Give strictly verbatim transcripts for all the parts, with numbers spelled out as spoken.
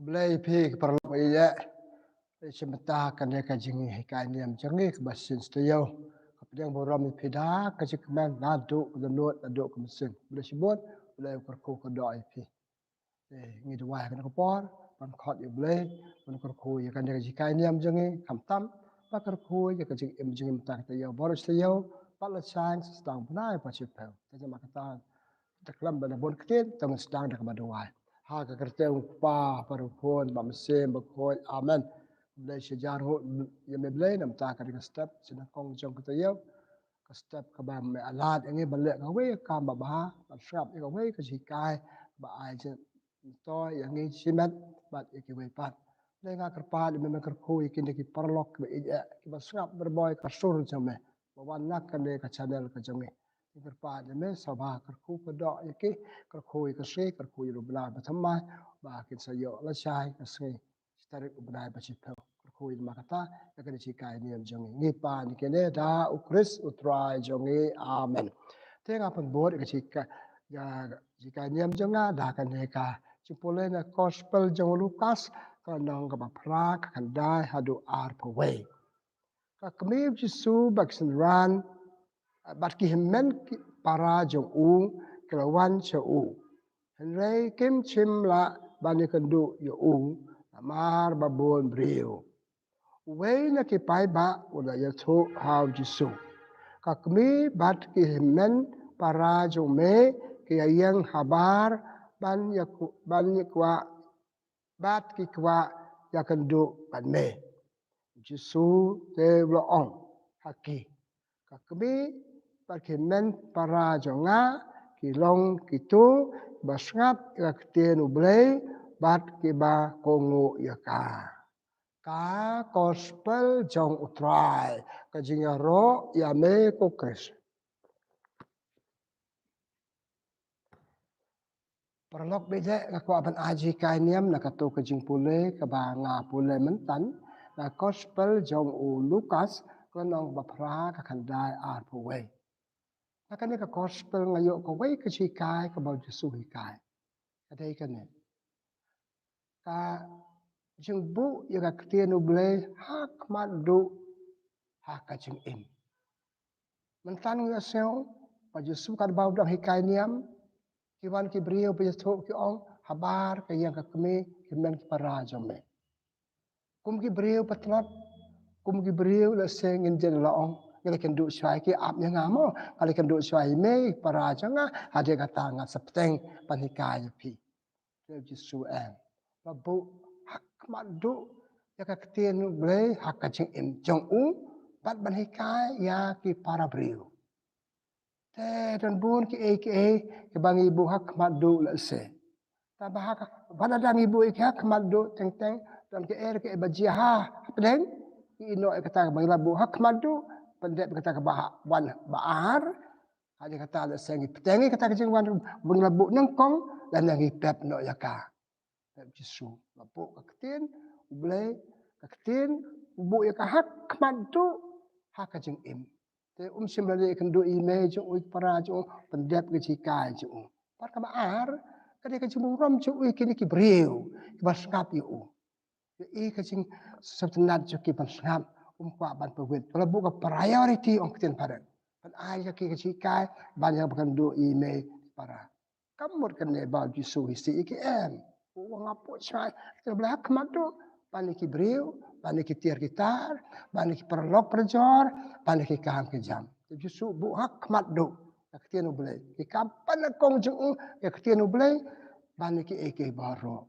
Blei phi ki paralok ïa. Shim bynta kane ka jinghikai niam jong ngi kaba shisien sa ïa u. Ka pdiang burom ïa phi da ka jingkmen naduh ka dohnud naduh ka mynsiem. Blei shibun, Blei u kyrkhu kyrdoh ïa phi. Eh, ngi duwai kane ka por ban khot ïa Blei, ban kyrkhu ïa kane ka jinghikai niam jong ngi, khamtam ba kyrkhu ïa ka jingim jong ngi mynta ka taïew baroh shi taïew, bad la sha sdang bnai ba shiphew. Te namar kata, te khlem ban bun ktien, te ngan sdang da kaba duwai. Ha ka kyrteng u Kpa bad u Khun bad u Mynsiem Bakhuid. Amen. Blei shi hajar nguh ïa me Blei namar kata ka step sha nyngkong jong ka taïew. Ka step kaba me la lad ïa ngi ban leh kawei ka kam babha, ban sngap ïa kawei ka jinghikai ba ai jingmyntoi ïa ngi shimet bad ïa kiwei pat. Te nga kyrpad ïa me, me kyrkhu ïa kine ki paralok kiba ïeit, kiba sngap bor bor ïa ka sur jong me ba wan na kane ka channel ka jong ngi. Nga kyrpad ïa me, sngewbha kyrkhu kyrdoh ïa ki, kyrkhu ïa ka sngi, kyrkhu ïa u bnai ba thymmai, ba kin sa ïoh lashai ka sngi, shi tarik u bnai ba shiphew. Kyrkhu ïa, namar kata ïa kane ka jinghikai niam jong ngi ngi pan ïa kine da u Khrist u Trai jong ngi. Amen. Te nga pynbud ïa ka jinghikai, ïa ka jinghikai niam jong nga da kane ka jingpule na Gospel jong u Lukas, ka lynnong kaba phra, ka khyndai haduh arphew wei. Ka kmie u Jisu bad ki synran bad ki hynmen ki para jong u ki la wan sha u, hynrei kim shym lah ban ïakynduh ïa u namar ba bun briew. Uwei na ki paidbah u la ïathuh ha u Jisu, ka kmie bad ki hynmen para jong me ki ïeng habar ban ïa, ban ïa kwah, bad ki kwah ïakynduh bad me. U Jisu te u la ong ha ki, ka kmie bad ki hynmen para jong nga ki long kito ba sngap ïa ka ktien u Blei bad kiba kohnguh ïa ka. Ka Gospel jong u Trai. Ka jingïaroh ïa me ko Khrist. Paralok baieit, nga kwah ban ai jinghikai niam na kato ka jingpule kaba nga pule mynta, na Gospel jong u Lukas, ka lynnong ba phra, ka khyndai arphew wei. Na kane ka Gospel nga ïoh kawei ka jinghikai kaba u Jisu u hikai. Ka dei kane. Ka jingbuh ïa ka ktien u Blei ha khmat duh ha ka jingim. Mynta ngi ïohsngew ba u Jisu katba u dang hikai niam, ki wan ki briew ba ïathuh ki ong, habar ka ïeng ka kmie, ki hynmen ki para jong me. Kum ki briew patlot, kum ki briew lehse ngin ïa la ong, ngi la kynduh shuwa ïa ki, ap ïa nga mo, nga la kynduh shuwa ïa me, para jong nga, hadien kata nga sa bteng ban hikai ïa phi. Te u Jisu em, ba buh ha khmat duh ïa ka ktien u Blei ha ka jingim jong u, bad ban hikai ïa ki para briew. Te don bun kiei kiei kiba ngi buh ha khmat duh lehse. Tangba ha ka, wat lada ngi buh ïa ki ha khmat duh teng teng, don kiei kiei ba jia ha pdeng, ki ïehnoh ïa kata kaba ngi la buh ha khmat duh, pyndep ïa kata kaba ha, wan ba ar, hadien kata lehse ngi bteng ïa kata ka jingwan ba ngi la buh nyngkong, lane ngi pep noh ïa ka. Pep Jisu, la buh ka ktien u Blei, ka ktien u buh ïa ka ha khmat duh ha ka jingim. Te um shym la leh ïakynduh ïa i mei jong u, i para jong u, pyndep ïa ka jinghikai jong u. Bad kaba ar, ka dei ka jingburom jong u ïa kine ki briew kiba sngap ïa u. Ïa i ka jingsngewtynnat jong ki ban sngap, um kwah ban pynwit. Ba la buh ka priority, ong ka ktien phareng, ban ai ïa ki ka jinghikai, ban ïa ba kynduh ïa i mei i para. Kam mut kane ba u Jisu u isih ïa ki, em. U ong, nga buh shuwa ïa ka ktien u Blei ha khmat duh ban ïa ki briew, ban ïa ki tiar ki tar, ban ïa ki paralok parajor, ban ïa ki kam ki jam. Te u Jisu u buh ha khmat duh ïa ka ktien u Blei. Ki kam pynïakong jong u ïa ka ktien u Blei ban ïa kiei kiei baroh.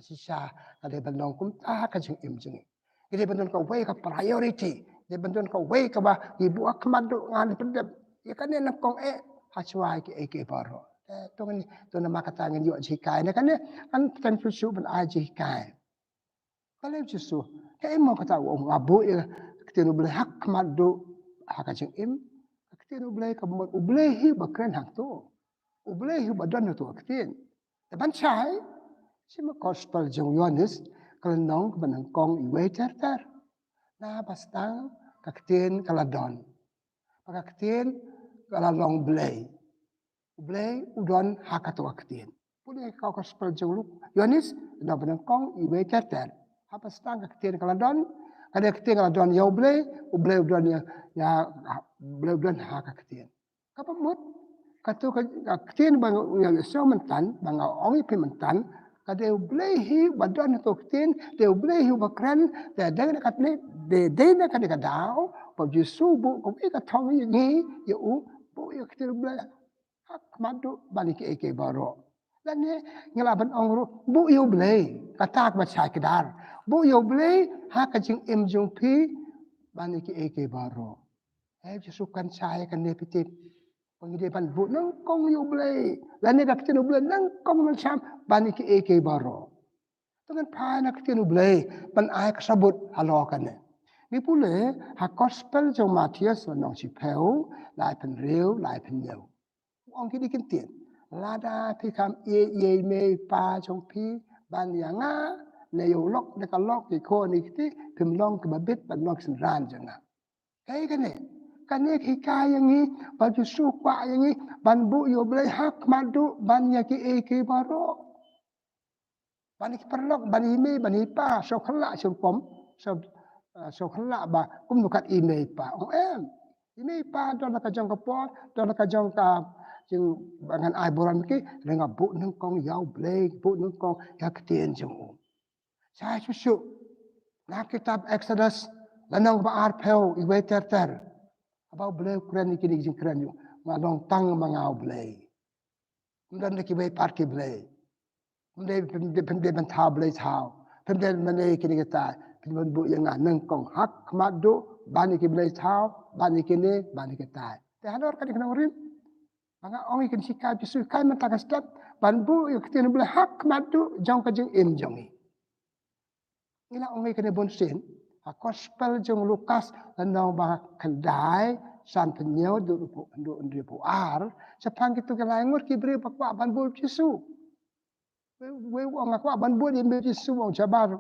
Shisha ka dei ban long kumta ha ka jingim jong ngi. Ka dei ban don kawei ka priority, ka dei ban don kawei kaba ngi buh ha khmat duh, ngan pyndep ïa kane nyngkong eh ha shuwa ïa kiei kiei baroh. Eh, to ngin, to namar kata ngin ïoh jinghikai na kane, ngan pyntip shuh shuh ban ai jinghikai. Ka leh u Jisu, kaei mo kata u ong, nga buh ïa ka ktien u Blei ha khmat duh ha ka jingim. Ka ktien u Blei ka mut u Blei hi ba kren hangto. U Blei hi ba don ha kato ka ktien. Te ban shai, shim ka Gospel jong u Ïoannis, ka lynnong kaba nyngkong, iwei ter ter. Na ba sdang ka ktien ka la don. Bad ka ktien ka la long Blei. U Blei u don ha kato ka ktien. Pule ka Gospel jong u Luk, Ïoannis, Nongpynion kong iwei ter ter. Haba sdang ka ktien ka la don, ka dei ka ktien ka la don ïa U Blei, U Blei u don ïa, ïa, U Blei u don ha ka ktien. Kaba mut, kato ka, ka ktien ba nga ïa sngewthuh mynta, ba nga ong ïa phi mynta, ka dei U Blei hi ba don ha ka ktien, dei U Blei hi ba kren, dei dei na katne, dei dei na katne ka daw, ba U Jisu buh kawei ka thong ïa ngi, ïa u, buh ïa ka ktien U Blei ha khmat duh ban ïa kiei kiei baroh. Lane ngi lah ban ong ruh, buh ïa U Blei, kata kaba shai kdar. Buh ïa U Blei ha ka jingim jong phi ban ïa kiei kiei baroh. Hei, Jisu kan shai kane phi tip. Ba ngi dei ban buh nyngkong ïa U Blei, lane ka ktien U Blei nyngkong nyngsham ban ïa kiei kiei baroh. To ngan phai na ka ktien U Blei ban ai ka sabut halor kane. Ngi pule ha Gospel jong u Mathaios lynnong shiphew, laiphew hynriew, laiphew hynñiew. U ong kine ki ktien: Lada phi kham ïeit ïa i mei i pa jong phi ban ïa nga, ne ïa u lok ne ka lok, ki khun ne ki kti, phim long kiba bit ban long ki synran jong nga. Kaei kane? Kane ka hikai ïa ngi ba U Jisu u kwah ïa ngi ban buh ïa U Blei ha khmat duh ban ïa kiei kiei baroh. Ban ïa ki paralok, ban ïa i mei, ban ïa i pa, sngewkhlaiñ sngewkhlaiñ, sngewkhlaiñ ba kumno kat i mei i pa. Ong em. I mei i pa don la ka jong ka por, don la ka jong ka jing ba ngan ai burom ki, hynrei nga buh nyngkong ïa U Blei, buh nyngkong ïa ka ktien jong u. Shai shuh shuh na kitab Exodus, lynnong ba arphew, iwei ter ter. Haba U Blei u kren ïa kine ki jingkren ïa u, nga long tang ma nga U Blei. Ym don da kiwei pat ki blei. Ym dei, phim dei, phim dei ban thaw blei thaw. Phim dei ban ïa kine kita, phim dei ban buh ïa nga nyngkong ha khmat duh ban ïa ki blei thaw, ban ïa kine, ban ïa kita. Te halor kane ka nongrim ba nga ong ïa kane ka shikai U Jisu, kai mynta ka step ban buh ïa ka ktien U Blei ha khmat duh jong ka jingim jong ngi. Ngi la ong ïa kane bun sien ha Gospel jong u Lukas, lynnong ba khyndai, sanphew hynñiew haduh hynriewphew ar, shaphang kito ki lai ngut ki briew ba kwah ban bud U Jisu. Uwei, uwei u ong, nga kwah ban bud ïa me U Jisu, u ong, shabar.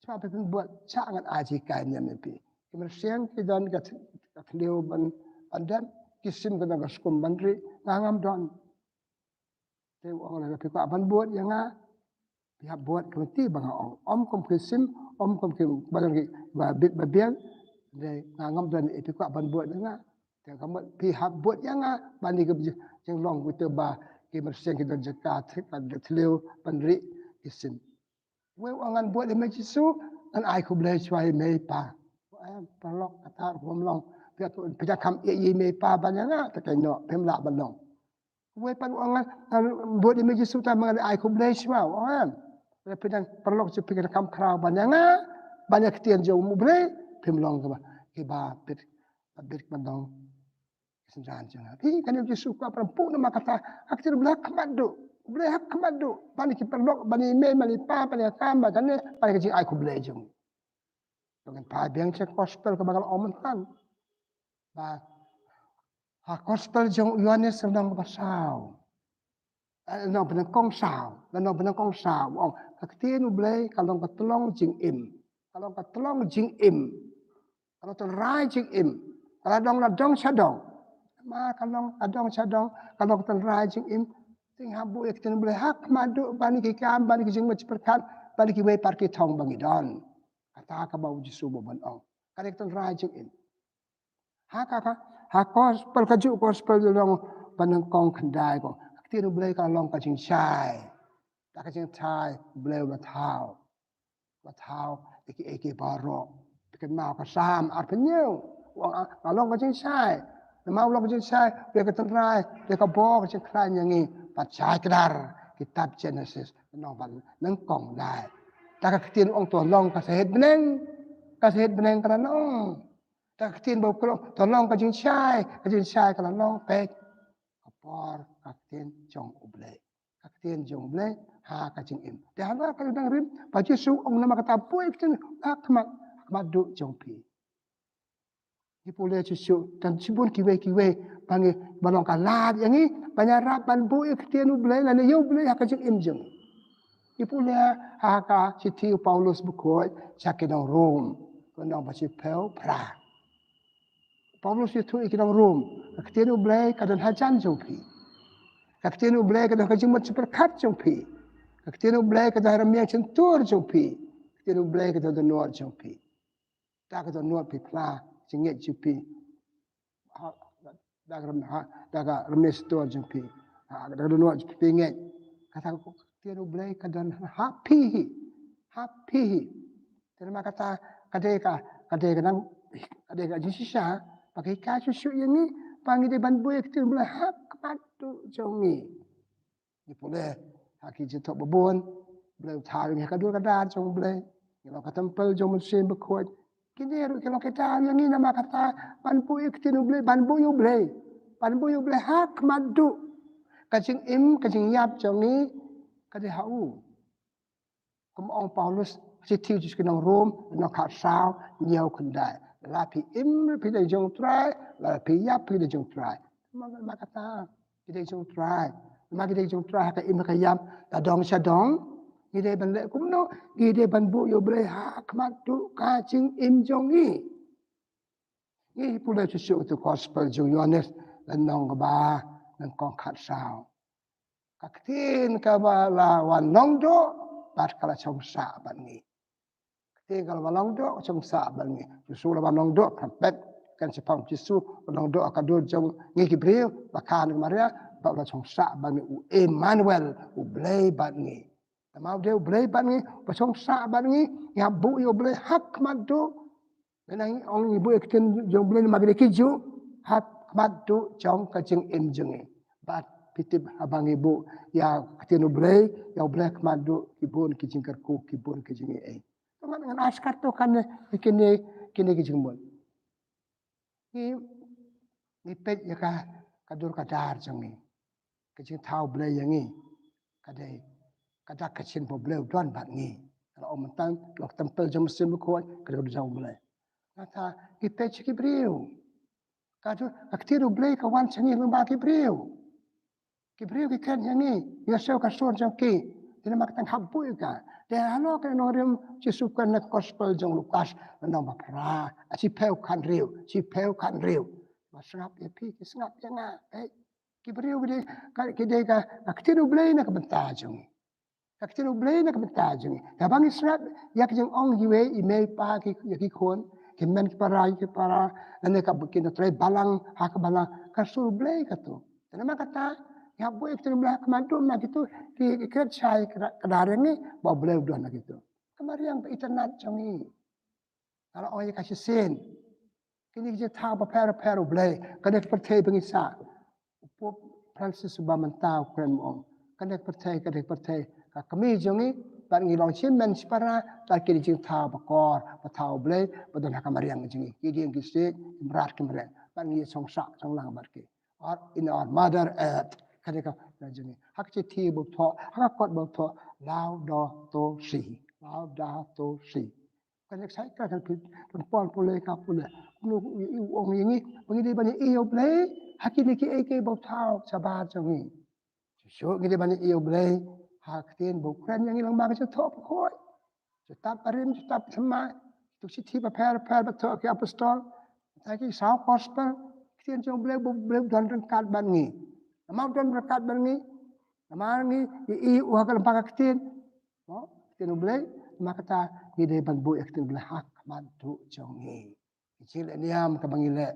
Shabar phi pynbud, sha ngan ai jinghikai niam ïa phi. Ki mynsiem ki don ka th-, ka thliew ban, ban dep, ki sim ki don ka skum ban rieh, nga ngam don. Te u ong, lada phi kwah ban bud ïa nga, phi hap bud kumta ba nga ong. Ym kum ki sim, ym kum ki ba don ki ba bit ba biang. Te nga ngam don, eh, phi kwah ban bud ïa nga. Te ka mut phi hap bud ïa nga ban ïa ka jinglong kito ba ki mynsiem ki don jaka, thik, ka thliew ban rieh, ki sim. Uwei u ong, ngan bud ïa me Jisu, ngan ai khublei shuwa ïa i mei i pa. Eh, paralok, kata ruh ym long. Phi, phi dang kham ïeit ïa i mei i pa ban ïa nga, te kynnoh, phim lah ban long. Uwei pat u ong, ngan, ngan bud ïa me Jisu, tang ba ngan ai khublei shuwa, u ong em. Lada phi dang paralok jong phi ki dang kham khraw ban ïa nga, ban ïa ka ktien jong U Blei, phim long kiba, kiba bit, bit ban long ki synran jong nga. Phi, kane U Jisu u kwah ban buh namar kata ka ktien U Blei ha khmat duh, U Blei ha khmat duh, ban ïa ki paralok, ban ïa i mei, ban ïa i pa, ban ïa ka kam, ban kane, ban ïa ka jingai khublei jong ngi. To ngin phai biang sha ka Gospel kaba nga la ong mynta. Ba ha Gospel jong u Ïoannis lynnong ba saw, eh, lynnong ba nyngkong saw, lynnong ba nyngkong saw, u ong, ka ktien U Blei ka long ka tyllong jingim. Ka long ka tyllong jingim. Ka long tynrai jingim. Ka la dong la dong sha dong. Ma ka long la dong sha dong, ka long ka tynrai jingim. Te ngi hap buh ïa ka ktien U Blei ha khmat duh ban ïa ki kam, ban ïa ki jingmut jingpyrkhat, ban ïa kiwei pat ki thong ba ngi don. Kata kaba U Jisu u ban ong. Ka dei ka tynrai jingim. Ha ka, ka, ha Gospel, kajuh Gospel lynnong ba nyngkong khyndai, ka ong, ka ktien U Blei ka long ka jingshai. Da ka jingshai U Blei u la thaw, u la thaw ïa kiei kiei baroh. Phi kynmaw ka Salm arphew hynñiew, u ong, ah, nga long ka jingshai. Namar u long ka jingshai, u dei ka tynrai, u dei ka bor, ka jingkhlaiñ ïa ngi. Bad shai kdar kitab Genesis lynnong ba nyngkong lai. Da ka ktien u ong, to long ka sahit bneng, ka sahit bneng ka la long. Da ka ktien ba u kren, to long ka jingshai, ka jingshai ka la long, peit. Ka por ka ktien jong U Blei. Ka ktien jong U Blei ha ka jingim. Te halor ka nongrim ba Jisu u ong namar kata buh ïa ka ktien ha khmat, ha khmat duh jong phi. Ngi pule shuh shuh, don shibun kiwei kiwei ba ngi, ba long ka lad ïa ngi ban ïarap ban buh ïa ka ktien U Blei lane ïa U Blei ha ka jingim jong ngi. Ngi pule ha ka shithi u Paulus bakhuid sha ki nong Rom, lynnong ba shiphew phra. Paulus u ïathuh ïa ki nong Rom, ka ktien U Blei ka don hajan jong phi. Ka ktien U Blei ka don ha ka jingmut jingpyrkhat jong phi. Ka ktien U Blei ka don ha rmiang shyntur jong phi. Ka ktien U Blei ka don ha dohnud jong phi. Da ka dohnud phi phla jingngeit jong phi. Ha, da ka rm-, ha, da ka rmiang shyntur jong phi. Ha, da ka dohnud jong phi ngeit. Kata ka ktien U Blei ka don ha phi hi. Ha phi hi. Te namar kata ka dei ka, ka dei ka nang, ka dei ka jingshisha ba ka hikai shuh shuh ïa ngi ba ngi dei ban buh ïa ka ktien U Blei ha khmat duh jong ngi. Ngi pule ha ki jingthoh babun, U Blei u thaw ïa ngi ha ka dur ka dar jong U Blei. Ngi long ka templ jong U Mynsiem Bakhuid. Kine ruh ki long ki daw ïa ngi namar kata ban buh ïa ka ktien U Blei, ban buh ïa U Blei, ban buh ïa U Blei ha khmat duh. Ka jingim, ka jingïap jong ngi ka dei ha u. Kum ong Paulus, shithi u sha ki nong Rom, lynnong khatsaw, hynñiew, khyndai. La phi im phi dei jong U Trai, la phi ïap phi dei jong U Trai. Namar kata ki dei jong U Trai. Namar ki dei jong U Trai ha ka im ha ka ïap, la dong sha dong. Ngi dei ban leh kumno? Ngi dei ban buh ïa U Blei ha khmat duh ka jingim jong ngi. Ngi pule shuh shuh ïa ka gospel jong u Ïoannis, lynnong kaba nyngkong, khatsaw. Ka ktien kaba la wan long doh bad ka la shong sah bad ngi. Ka ktien kaba la wan long doh ka shong sah bad ngi. Jisu la wan long doh, ka pet kan shaphang Jisu wan long doh ha ka dur jong ngi ki briew, ba kha na ka Maria, bad la shong sah bad ngi, u Emmanuel, U Blei bad ngi. Namar U dei U Blei bad ngi, ba shong sah bad ngi, ngi hap buh ïa U Blei ha khmat duh. Lada ngi ong ngi buh ïa ka ktien jong U Blei namar ki dei ki Jiw, ha khmat duh jong ka jingim jong ngi. Bad phi tip haba ngi buh ïa ka ktien U Blei, ïa U Blei ha khmat duh, ki bun ki jingkyrkhu, ki bun ki jingaiei. To ngan, ngan askar to kane, kine, kine ki jingmut. Ngi, ngi peit ïa ka, ka dur ka dar jong ngi. Ka jingthaw Blei ïa ngi ka dei ka dak ka jingim ba U Blei u don bad ngi. Ka la ong mynta, long ka templ jong U Mynsiem Bakhuid, ka dei ka dur jong U Blei. Kata ngi peit sha ki briew. Ka dur, ka ktien U Blei ka wan sha ngi lyngba ki briew. Ki briew ki kren ïa ngi, ïa shuh ka sur jong ki. Te namar kata ngi hap buh ïa ka. Te halor kane nongrim Jisu kren na ka gospel jong u Lukas, lynnong ba phra, shiphew khathynriew, shiphew khathynriew. Ba sngap ïa phi, ki sngap ïa nga. Eh, ki briew ki dei ka, ki dei ka, ka ktien U Blei na ka bynta jong ngi. Ka ktien U Blei na ka bynta jong ngi. Haba ngi sngap ïa ka jingong iwei i mei i pa ki, ïa ki khun, ki hynmen ki para, ïa ki para, lane ka, ki nongtrei balang ha ka balang, ka sur U Blei kato. Te namar kata ngi hap buh ïa ka ktien U Blei ha khmat duh, namar kito ki, ki kren shai ka, ka dar ïa ngi ba U Blei u don ha kito. Ka mariang ba itynnad jong ngi. Nga la ong ïa ka shisien. Kine ki jingthaw bapher bapher U Blei, kane ka pyrthei ba ngi sah. U Pope Francis uba mynta u kren, u ong, kane ka pyrthei, kane ka pyrthei ka kmie jong ngi, bad ngi long shi hynmen shi para, bad kine ki jingthaw bakor, ba thaw U Blei, ba don ha ka mariang jong ngi. Ki dieng ki siej, ki mrad ki mreng, bad ngi shong sah shong lang bad ki. Or in our mother earth, kane ka jong ngi. Ha ka shithi ba u thoh, ha ka kot ba u thoh, Laudato Si, Laudato Si. Kane ka saikra kan phi, kan pon pule ka pule. Kumno u, u ong ïa ngi ba ngi dei ban ïa U Blei ha kine kiei kiei ba u thaw shabar jong ngi. Shuh shuh ngi dei ban ïa U Blei ha ka ktien ba u kren ïa ngi lyngba ka jingthoh bakhuid. Jingthoh barim, jingthoh thymmai, tu shithi bapher bapher ba thoh ki apostol. Te ki saw gospel, ktien jong U Blei ba U Blei u don ryngkat bad ngi. Namar u don ryngkat bad ngi, namar ngi ïa u ha ka lyngba ka ktien. Mo, ktien U Blei, namar kata ngi dei ban buh ïa ka ktien U Blei ha khmat duh jong ngi. Ki jingleh niam kaba ngi leh,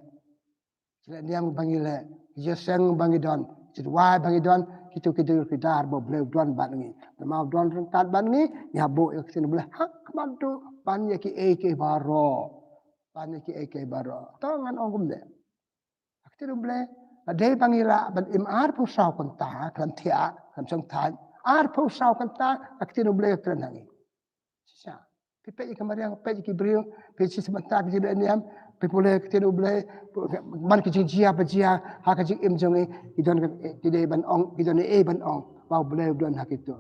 jingleh niam kaba ngi leh, ki jingïaseng ba ngi don, ki jingduwai ba ngi don, kito ki dur ki dar ba U Blei u don bad ngi. Namar u don ryngkat bad ngi, ngi hap buh ïa ka ktien U Blei ha khmat duh ban ïa kiei kiei baroh. Ban ïa kiei kiei baroh. To ngan ong kumne. Ka ktien U Blei ka dei ba ngi lah ban im arphew saw kynta, khlem thiah, khlem shongthait, arphew saw kynta ka ktien U Blei ka kren ha ngi. Shisha. Phi peit ïa ka mariang, peit ïa ki briew, peit shisha mynta ka jingleh niam, phi pule ka ktien U Blei, man ki jingjia ba jia ha ka jingim jong ngi, ki don, ki dei ban ong, ki don ei ei ban ong ba U Blei u don ha kito.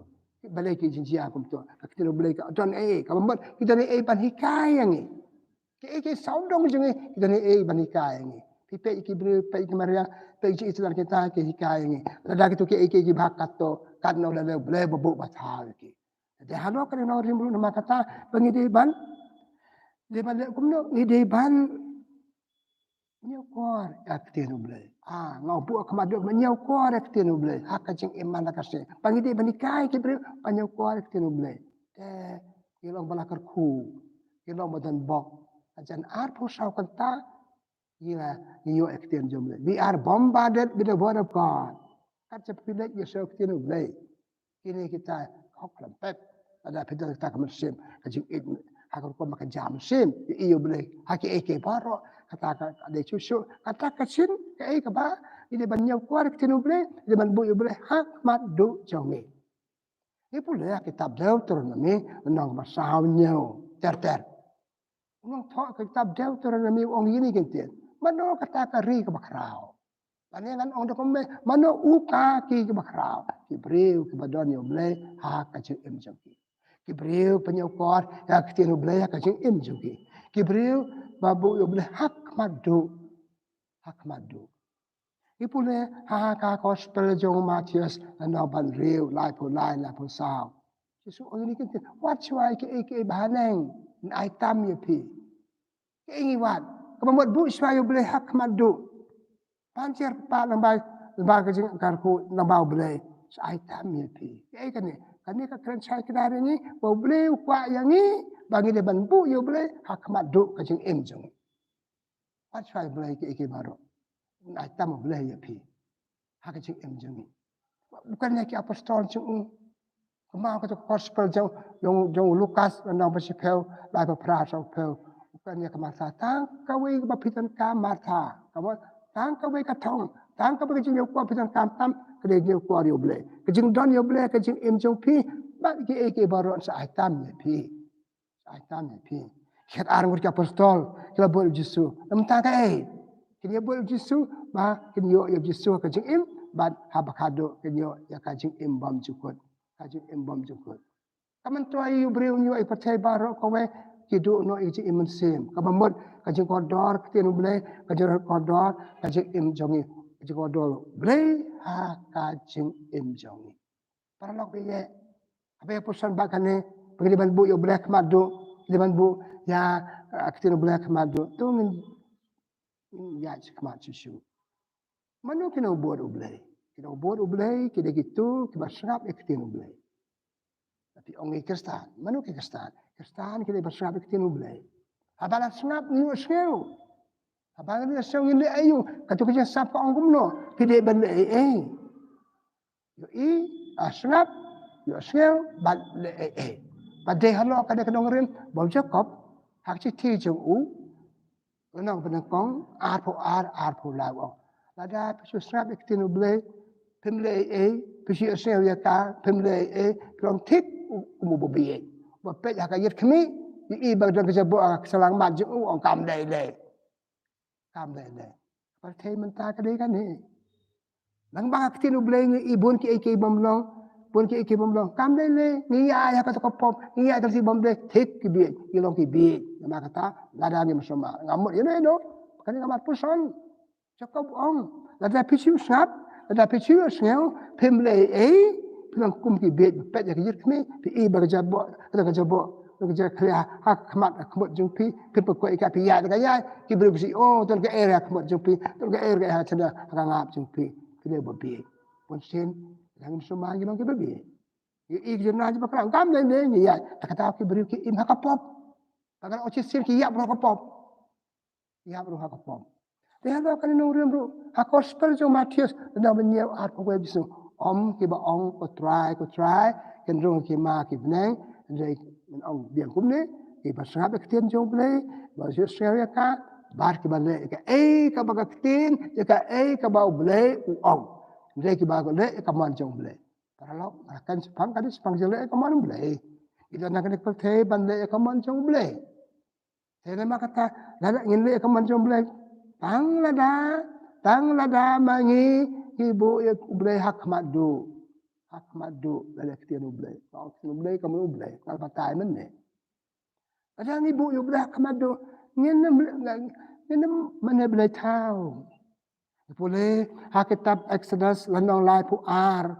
Balei ki jingjia kumto? Ka ktien U Blei ka don ei ei, kaba mut ki don ei ei ban hikai ïa ngi. Kiei kiei sawdong jong ngi ki don ei ei ban hikai ïa ngi. Phi peit ïa ki briew, peit ïa ki mariang, peit ïa ki Islam kita ki hikai ïa ngi. Lada kito kiei kiei kiba katto, katno lada U Blei ba buh ba thaw ïa ki. Te halor kane ka nongrim ruh namar kata ba ngi dei ban, dei ban leh kumno, ngi dei ban Ñiewkor ïa ka ktien U Blei. Ah, nga buh ha khmat duh, ñiewkor ïa ka ktien U Blei ha ka jingim man la ka sngi. Ba ngi dei ban hikai ki briew ban ñiewkor ïa ka ktien U Blei. Te ngi long ba la kyrkhu, ngi long ba don bok. Ka jan arphew saw kynta ngi la, ngi ïoh ïa ka ktien jong U Blei. We are bombarded with the word of God. Kat jong phi leit ïa sha ka ktien U Blei. Kine kita hok lem pep. Lada phi don kita ka mynsiem ka jingïeit ha ka rukom ba ka jam mynsiem ïa U Blei ha kiei kiei baroh. Kata ka dei shuh shuh, kata ka shisien kaei kaba ngi dei ban ñiewkor ïa ka ktien U Blei, ngi dei ban buh ïa U Blei ha khmat duh jong ngi. Ngi pule ha kitab Deuteronomi lynnong ba saw hynñiew ter ter. U nongthoh ka kitab Deuteronomi u ong ïa kine ki ktien. Mano kata ka ri kaba khraw? Lane ngan ong da kumne, mano u ka ki kaba khraw? Ki briew kiba don ïa U Blei ha ka jingim jong ki. Ki briew ba ñiewkor ïa ka ktien U Blei ha ka jingim jong ki. Ki briew ba buh ïa U Blei ha khmat duh. Ha khmat duh. Ngi pule ha ka gospel jong u Mathaios lynnong ba hynriew, laiphew lai, laiphew saw. Jisu u ong ïa kine ki ktien, wat shuwa ïa kiei kiei ba haneng, yn ai tam ïa phi. Kiei ngi wad? Kaba mut buh shuwa ïa U Blei ha khmat duh. Pan sher pat lyngba, lyngba ka jingkyrkhu lyngba U Blei. Sa ai tam ïa phi. Kiei kane? Kane ka kren shai kdar ïa ngi ba U Blei u kwah ïa ngi ba ngi dei ban buh ïa U Blei ha khmat duh ka jingim jong ngi. Wat shuwa ïa U Blei kiei kiei baroh. Yn ai tam U Blei ïa phi ha ka jingim jong ngi. Bad kane ki apostol jong u, kumba ka gospel jong, jong, jong u Lukas lynnong ba shiphew, laiphew phra, sawphew. Bad kane ka Martha, tang kawei kaba phi donkam Martha. Kaba tang kawei ka thong, tang kawei ka jingñiewkor phi donkam tam, ka dei jingñiewkor ïa U Blei. Ka jingdon ïa U Blei ka jingim jong phi, bad kiei kiei baroh sa ai tam ïa phi. Ai tam ïa phi. Ki khatar ngut ki apostol ki la bud ïa U Jisu. Namar kaei? Kin ïa bud ïa U Jisu ba kin ïoh ïa U Jisu ha ka jingim, bad haba khadduh kin ïoh ïa ka jingim bymjukut. Ka jingim bymjukut. Ka myntoi ïa u briew, ïa u pyrthei baroh kawei, ki duh noh ïa ka jingim mynsiem. Kaba mut ka jingkordor ka ktien U Blei, ka jingkordor ka jingim jong ngi, ka jingkordor U Blei ha ka jingim jong ngi. Paralok ba ïeit, haba ïa pyrshang bad kane, ba ngi dei ban buh ïa U Blei ha khmat duh, ngi dei ban buh ïa, ah, ka ktien U Blei ha khmat duh. To ngin, ngin ïaid shakhmat shuh shuh. Mano ki nongbud U Blei? Ki nongbud U Blei ki dei kito kiba sngap ïa ka ktien U Blei. Te phi ong ïa ki Khristan. Mano ki Khristan? Khristan ki dei ba sngap ïa ka ktien U Blei. Haba la sngap ngi ïohsngew. Haba ngi ïohsngew ngin leh aïu? Kato ka jingsngap ka ong kumno? Phi dei ban leh ei ei. Ïohi, ah, sngap, ïohsngew, bad leh ei ei. Bad dei halor kane ka nongrim ba u Jakob ha ka shithi jong u, lynnong ba nyngkong, arphew ar, arphew lai u ong, lada phi shu sngap ïa ka ktien U Blei, phim leh ei ei, phi shu ïohsngew ïa ka, phim leh ei ei, phi long thik kum u babieit. Ba peit ha ka ïit khmih, ïohi ba don ka jaboh ha ka shyllangmat jong u, u ong kam leh ei ei. Kam leh ei ei. Pyrthei mynta ka dei kane. Nang ba ka ktien U Blei ngi i bun kiei kiei bym long, bun kiei kiei bym long. Kam leh ei ei, ngi ïaid ha kato ka pop, ngi ïaid ha ka lynti bym dei, thik ki bieit, ngi long ki bieit. Namar kata, lada ngim sumar, ngam mut ïano ïano. Kane ka mat puson. Jakob u ong, lada phi shu sngap, lada phi shu ïohsngew, phim leh ei ei, phi long kum ki bieit, phi peit ïa ka ïit khmih, phi i ba ka jaboh, ka jaboh, ka jakhlia ha khmat, ha khmut jong phi, phin pyrkhat ïa ka, phi ïaid da ka ïaid, ki briew ki ong, oh, don ka er ha khmut jong phi, don ka er ha ka, ha ka ngap jong phi, phi dei u babieit. Bunsien lada ngim sumar ngi long ki babieit. Ngi i ki jingïaid jong bakhraw, kam leh ei ei, ngi ïaid. Te kata ki briew ki im ha ka pop. Te kata u shisien ki ïap ruh ha ka pop. Ïap ruh ha ka pop. Te halor kane ka nongrim ruh, ha gospel jong u Mathaios, lynnong ba hynñiew, arphew wei, Jisu u ong, kiba ong, Ko Trai, Ko Trai, kin rung ha ki hima ki bneng, hynrei kin ong biang kumne, kiba sngap ïa ka ktien jong U Blei, ba ïohsngew ïa ka, bad kiba leh ïa kaei kaba ka ktien, ïa kaei kaba U Blei u ong. Hynrei kiba leh ïa ka mon jong U Blei. Paralok, nga kren shaphang kane, shaphang jingeh ïa ka mon U Blei. Ngi don ha kane ka pyrthei ban leh ïa ka mon jong U Blei. Te namar kata, lada ngin leh ïa ka mon jong U Blei, tang lada, tang lada ma ngi, ngi buh ïa U Blei ha khmat duh. Ha khmat duh, lada ka ktien U Blei. Ka ktien U Blei, ka mon U Blei, nga la batai mynne. Lada ngi buh ïa U Blei ha khmat duh, ngin ym, ngin ym mane blei thaw. Pule ha kitab Exodus lynnong laiphew ar.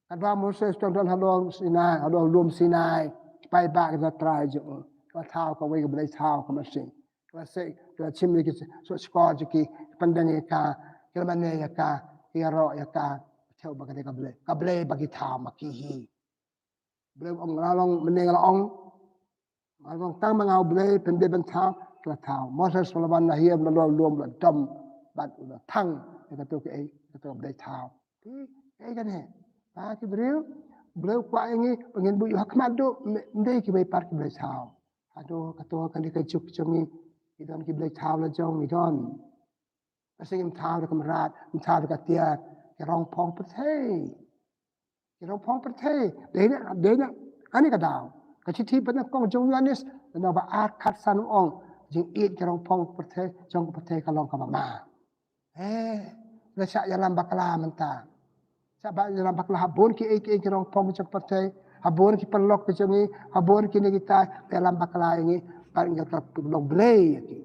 Katba u Moses u don halor Sinai, halor lum Sinai, ki paidbah ki da trai jong u. Ka thaw kawei ka blei thaw ka mynsiem. Ki la seh, ki la shim ïa ki soh shkor jong ki, pyndonkam ïa ka, ki la mane ïa ka, ki ïaroh ïa ka. Tip ba ka dei ka Blei, ka Blei ba ki thaw ma ki hi. Blei ong, nga la long mynne, nga la ong, nga la ong tang ma nga U Blei, pynbeit ban thaw, ki la thaw. Moses u la wan na hynmen, u la lum, u la dom, bad u la thang ïa kato kaei, kato ka Blei thaw. Ki, kaei kane? Ba ki briew, Blei u kwah ïa ngi ba ngin buh ïa u ha khmat duh, ym dei kiwei pat ki blei thaw. Haduh kato, kane ka juk jong ngi, ngi don ki blei thaw la jong ngi don. Ka seng, ym thaw da ka mrad, ym thaw da ka tiar, ki rong phong pyrthei. Ki rong phong pyrthei. Dei na, dei na kane ka daw. Ka shithi ba nyngkong jong u Ïoannis, lynnong ba ar, khatsan, u ong, jingïeit ki rong phong pyrthei, jong ka pyrthei ka long kaba ma. Eh, la shah ïalam bakla mynta. Shah ba ïalam bakla ha bun kiei kiei ki rong phong jong ka pyrthei, ha bun ki paralok ki jong ngi, ha bun kine kita, ïalam bakla ïa ngi, bad ngi ka long blei ïa ki.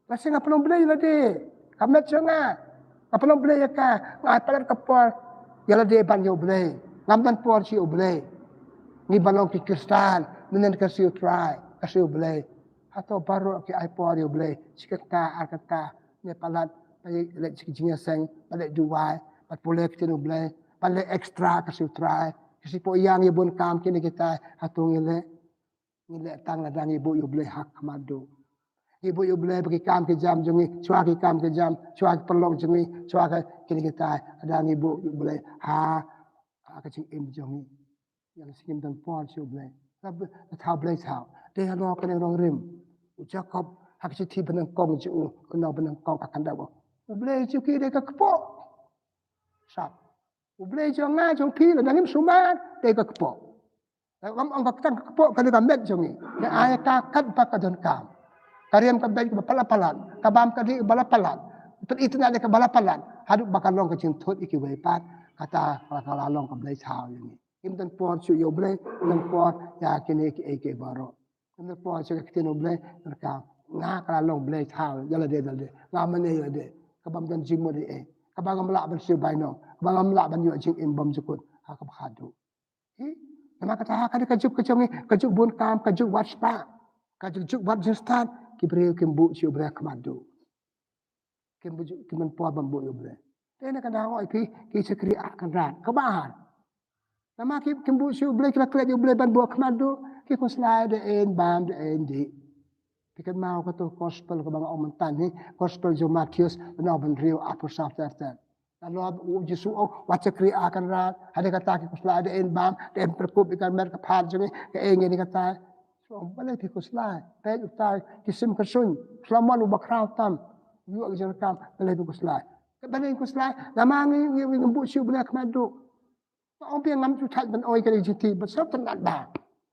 Ka seng, nga pynlong blei ïa lade, ka met jong nga. Nga pynlong blei ïa ka, nga ai palat ka por ïa lade ban ïa U Blei. Ngam don por sha U Blei. Ngi ba long ki Khristan, mynhynnin ka sngi U Trai, ka sngi U Blei. Hato baroh ki ai por ïa U Blei shi kynta ar kynta, ne palat, ba leit sha ki jingïaseng, ba leit duwai, ba pule ktien U Blei, ba leit extra ka sngi U Trai, ki sngi Pohïang, ïa bun kam kine kita, hato ngi leh? Ngi leh tang lada ngi buh ïa U Blei ha khmat duh. Ngi buh ïa U Blei ba ki kam ki jam jong ngi, shuwa ki kam ki jam, shuwa ki paralok jong ngi, shuwa ka kine kita, lada ngi buh ïa U Blei ha, ha ka jingim jong ngi. Ïa ka jingim don por sha U Blei. Ka b-, ka thaw blei thaw. Dei halor kane ka nongrim. U Jakob ha ka shithi ba nyngkong jong u, lynnong ba nyngkong, ka kynduh ba U Blei jong ki dei ka kpoh. Sap. U Blei jong nga jong phi, lada ngim sumar, dei ka kpoh. Ngam ong ka tang ka kpoh, ka dei ka met jong ngi. Ngi ai ka katba ka donkam. Ka riam ka beit kaba la palat, ka bam ka dih kaba la palat, pynitynnad kaba la palat, haduh ba ka long ka jingthut ïa kiwei pat, kata ka la long ka blei thaw ïa ngi. Ngim don por shuh ïa U Blei, ngim don por ïa kine kiei kiei baroh. Ngim don por shuh ïa ka ktien U Blei, nga ka la long blei thaw ïa lade da lade. Nga mane ïa lade. Kaba ym don jingmut ei ei, kaba ngam lah ban siew bainong, kaba ngam lah ban ïoh jingim bymjukut ha kaba khatduh. Hi, namar kata ha kane ka juk ka jong ngi, ka juk bun kam, ka juk wad spah, ka juk, juk wad jingstad, ki briew kim buh sha U Blei ha khmat duh. Kim buh, kim don por ban buh ïa U Blei. Te na ka daw ïa phi ki shakri ah Kynrad, kaba ar. Namar ki, kim buh sha U Blei, ki la klet ïa U Blei ban buh ha khmat duh, ki khuslai da ein bam da ein dih. Phi kynmaw kato ka gospel kaba nga ong mynta hi, gospel jong u Mathaios, lynnong ba hynriew, arphew saw ter ter. Nalor u Jisu u ong, wat shakri ah Kynrad, hadien kata ki khuslai da ein bam, da ein pyrkhup ïa ka met ka phad jong ngi, kaei ngi ne kata. Balei phi khuslai? Peit utai ki sim ka suiñ, Solomon u bakhraw tam, ïoh ka jingdonkam, balei phi khuslai? Balei phi khuslai? Namar ngi, ngi, ngi buh sha U Blei ha khmat duh. Nga ong biang, ngam ju thait ban ong ïa kane ka shithi, bad sngewtynnad ba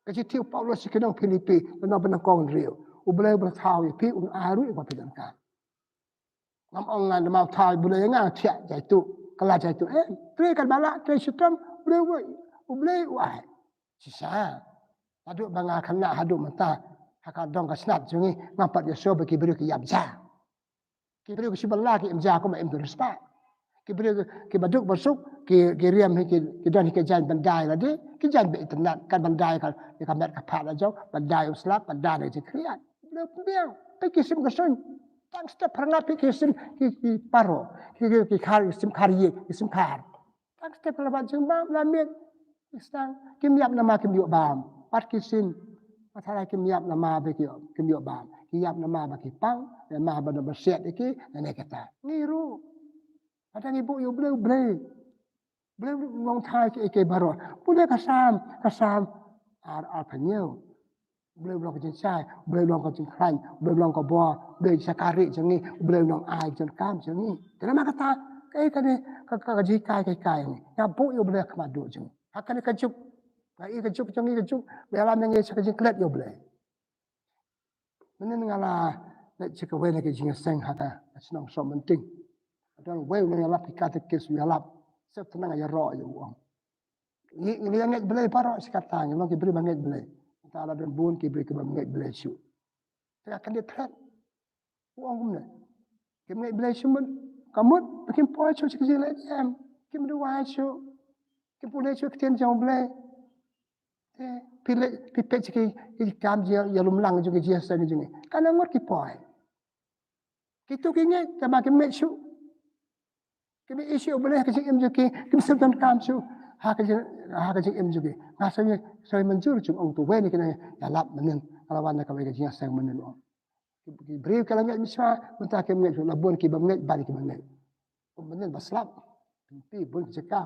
ka shithi u Paulus sha ki nong Philippi, lynnong ba nyngkong, hynriew. U Blei u ba la thaw ïa phi un ai ruh ïa ba phi donkam. Ngam ong nga namar u thaw U Blei ïa nga, thiah jaitu, kylla jaitu. Em, trei katba lah, trei shitom, U Blei u, U Blei u ai. Shisha. Haduh ba nga khynnah haduh mynta, ha ka dong ka snat jong ngi, ngam pat ïohsngew ba ki briew ki ïap ja. Ki briew ki shu bylla ki im ja kumba im don riewspah. Ki briew ki, kiba duk ba suk, ki, ki riam hi ki, ki don hi ki jaiñ ban die lade, ki jaiñ ba itynnad, kat ban die ka, ïa ka met ka phad la jong, ban die u slap, ban die na ka jingkhriat. Ki briew pynbiang, peit ki sim ka suiñ. Tang step phyrngat peit ki sim ki, ki paro, ki, ki, ki khar, ki sim khar ïing, ki sim khar. Tang step la bad jingbam la miet. Ki sdang, kim ïap namar kim ïoh bam. Pat ki sim. Pat tharai kim ïap namar ba ki, kim ïoh bam. Ki ïap namar ba ki pang, namar ba don ba siat ïa ki, ne ne kata. Ngi ruh. Lada ngi buh ïa U Blei, U Blei, U Blei u nongthaw kiei kiei baroh. Pule ka Salm, ka Salm ar, arphew hynñiew. U Blei u long ka jingshai, U Blei u long ka jingkhlaiñ, U Blei u long ka bor, U Blei u shakri jong ngi, U Blei u nongai jingkam jong ngi. Te namar kata, kaei kane ka, ka, ka jinghikai ka hikai ngi. Ïa buh ïa U Blei ha khmat duh jong ngi. Ha kane ka juk, nga i ka juk jong ngi, ka juk ba ïalam ïa ngi sha ka jingklet ïa U Blei. Mynnin nga la leit sha kawei na ki jingïaseng ha ka shnong Sohmynting. Ka don uwei u nongïalap ki katekis u ïalap. Sep tnang ïaroh ïa u, ong. Ngi, ngi ïa ngeit Blei baroh shi katta, ngi long ki briew ba ngeit Blei. Mynta la don bun ki briew kiba ngeit Blei shuh. Te ka kane threat. U ong kumne. Kim ngeit Blei shuh mut, ka mut ba kim poi shuh sha ka jingïaleh, em. Kim duwai shuh. Kim pule shuh ka ktien jong U Blei. Te phi leh, phi peit ki, ki kam jia, ïalumlang jong ki jingïaseng jong ngi. Katno ngut ki poi. Kitu ki ngeit, tangba kim ngeit shuh. Kim ngeit shuh, balei ha ka jingim jong ki, kim sngewthuh kam shuh. Ha ka jing, ha ka jingim jong ki. Nga sngew, sngew mynjur jong u, to wei na kine ïalap mynnin. Ka la wan na kawei ka jingïaseng mynnin, ong. Ki, ki briew ki la ngeit mynshuwa, mynta kim ngeit shuh, la bun ki bym ngeit, bun ki bym ngeit. Kum mynnin ba slap. Pynti bun ki jaka.